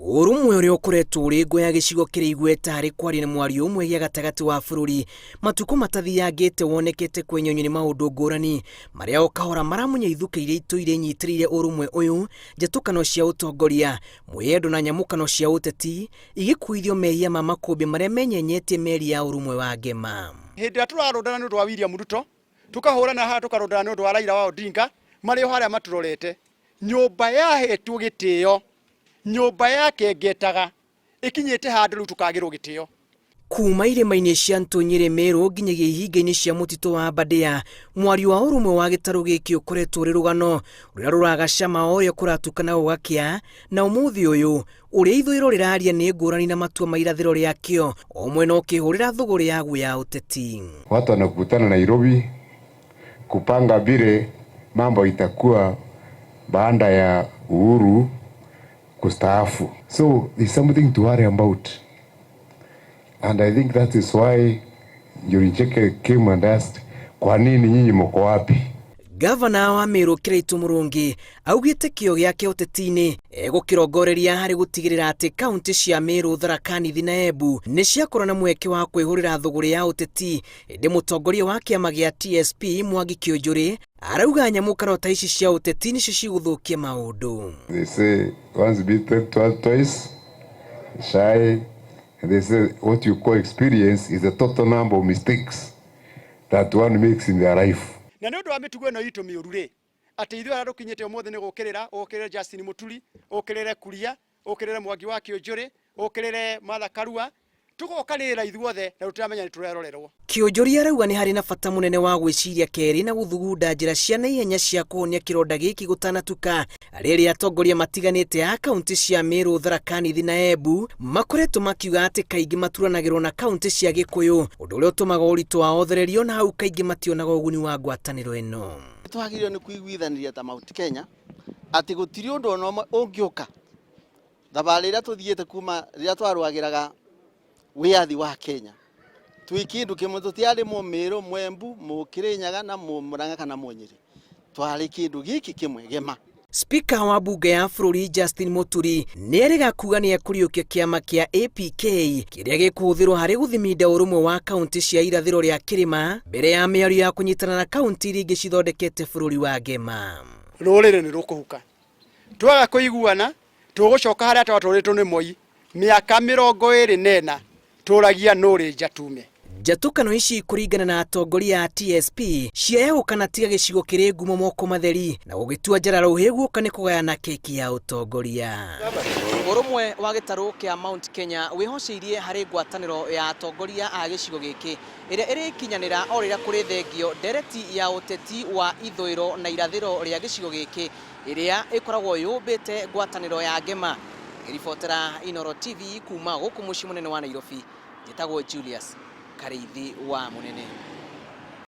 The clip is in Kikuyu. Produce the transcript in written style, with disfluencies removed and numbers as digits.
Ũrũmwe ũrĩa ũkoretwo ũrĩ ngo ya gĩcigo kĩrĩ igweta harĩ kwaria na mwario ũmwe gĩa gatagatĩ wa bũrũri matukũ matathiangĩte wonekete kwenyonyo nĩ maũndũ ngũrani marĩa o kahora maramunya ithukĩ iria itũire inyitĩrĩire ũrũmwe ũyũ, njatũkano cia ũtongoria, mwĩyendo na nyamũkano cia ũteti igĩkuithio mehia ma makũmbĩ marĩa menyenyetie meri ya ũrũmwe wa Ngema. Hĩndĩ ĩrĩa tũrarũndana nĩ ũndũ wa William Ruto, tũkahũrana haha tũkarũndana nĩ ũndũ wa Raila wa Odinga, marĩ o harĩa matũrorete. Nyũmba yahetwo gĩtĩo, nyũmba yakengetaga, ĩkinyĩte handũ rĩu tũkagĩrwo gĩtĩo. Kuuma irĩma-inĩ cia Ntũnyĩrĩ Meru nginyagia ihinga-inĩ cia mũtitũ wa Aberdare, mwario wa ũrũmwe wa gĩtarũ gĩkĩ ũkoretwo ũrĩ rũgano rũrĩa rũragacama o ũrĩa kũratuka na gũgakĩa, na ũmũthĩ ũyũ ũrĩa ithũĩro rĩraria nĩ ngũrani na matua ma irathĩro rĩakĩo, o mwena ũkĩhũrĩra thũgũrĩ yaguo ya ũteti. Watu wanakutana Nairobi kupanga vile mambo itakuwa baada ya Uhuru kustaafu. So there's something to worry about. And I think that is why Njuri Ncheke came and asked, kwa nini nyinyi mko wapi? Gavana wa Meru Kiraitu Murungi augĩte kĩo gĩake ũteti-inĩ egũkĩrongoreria harĩ gũtigĩrĩra atĩ kaunti cia Meru, Tharaka Nithi na Embu nĩ ciakũra na mweke wa kwĩhũrĩra thũgũrĩ ya ũteti. Ĩndĩ mũtongoria wa kĩama gĩa TSP Mwangi Kĩũnjũrĩ arauga nyamũkano ta ici cia ũteti nĩcio cigũthũkia maũndũ. They say once beaten twice shy. They say what you call experience is the total number of mistakes that one makes in their life. Na nĩ ũndũ wa mĩtugo ĩno itũ mĩũru rĩ, atĩ ithuĩ arĩa tũkinyĩte ũmũthĩ nĩ gũkĩrĩra, ũkĩrĩre Justin Mũturi, ũkĩrĩre Kuria, ũkĩrĩre Mwangi wa Kĩũnjũrĩ, ũkĩrĩre Martha Karua, tũgokanĩrĩra ithuothe na tũtiramenya nĩ tũrerorerwo. Kĩũnjũri arauga nĩ harĩ na bata mũnene wa gwĩciria kerĩ na gũthugunda njĩra cia naihenya cia kũhonia kĩronda gĩkĩ gũtanatuka, rĩrĩa atongoria matiganĩte a kaunti cia Meru, Tharaka Nithi na Embu makoretwo makiuga atĩ kaingĩ maturanagĩrwo na kaunti cia Gĩkũyũ, ũndũ ũrĩa ũtũmaga ũritũ wao ũthererio na hau kaingĩ mationaga ũguni wa ngwatanĩro ĩno. Twagĩrĩirwo nĩ kũiguithanĩria ta Mount Kenya atĩ gũtirĩ ũndũ ona ũmwe ũngĩũka thabarĩ ĩrĩa tũthiĩte kuma rĩrĩa twarũagĩraga wĩyathi wa Kenya twĩ kĩndũ kĩmwe, tũtiarĩ Mũmĩrũ, Mwembu, Mũkĩrĩnyaga na Mũmũrang'a kana Mũnyĩrĩ, twarĩ kĩndũ gĩkĩ kĩmwe gema. Spika wa bunge ya bũrũri Justin Muturi nĩ erĩga kuga nĩ ekũriũkia kĩama kĩa APK kĩrĩa gĩkũhũthĩrwo harĩ gũthiminda ũrũmwe wa kaunti cia irathĩro rĩa kĩrĩma mbere ya mĩario ya kũnyitana na kaunti iria ingĩ cithondekete bũrũri wa Ngema. Rũrĩrĩ nĩ rũkũhuka, twaga kũiguana tũgũcoka harĩa twatũrĩtwo nĩ Moi mĩaka 24 tũragia nũ rĩ njatume. Njatũkano ici kũringana na atongoria a TSP ciayagũkana tiga gĩcigo kĩrĩ ngumo moko matheri na gũgĩtua njara rũhĩ guoka nĩ kũgayana keki ya ũtongoria. Ũrũmwe wa gĩtarũ kĩa Mount Kenya wĩhoceirie harĩ ngwatanĩro ya atongoria a gĩcigo gĩkĩ ĩrĩa ĩrĩkinyanĩra o rĩrĩa kũrĩ thengio ndereti ya ũteti wa ithũĩro na irathĩro rĩa gĩcigo gĩkĩ ĩrĩa ĩkoragwo yũmbĩte ngwatanĩro ya Ngema. Ngĩribotera Inooro TV kuma gũkũ mũciĩ mũnene wa Nairobi, njĩtagwo Julius Karĩithi wa Mũnene.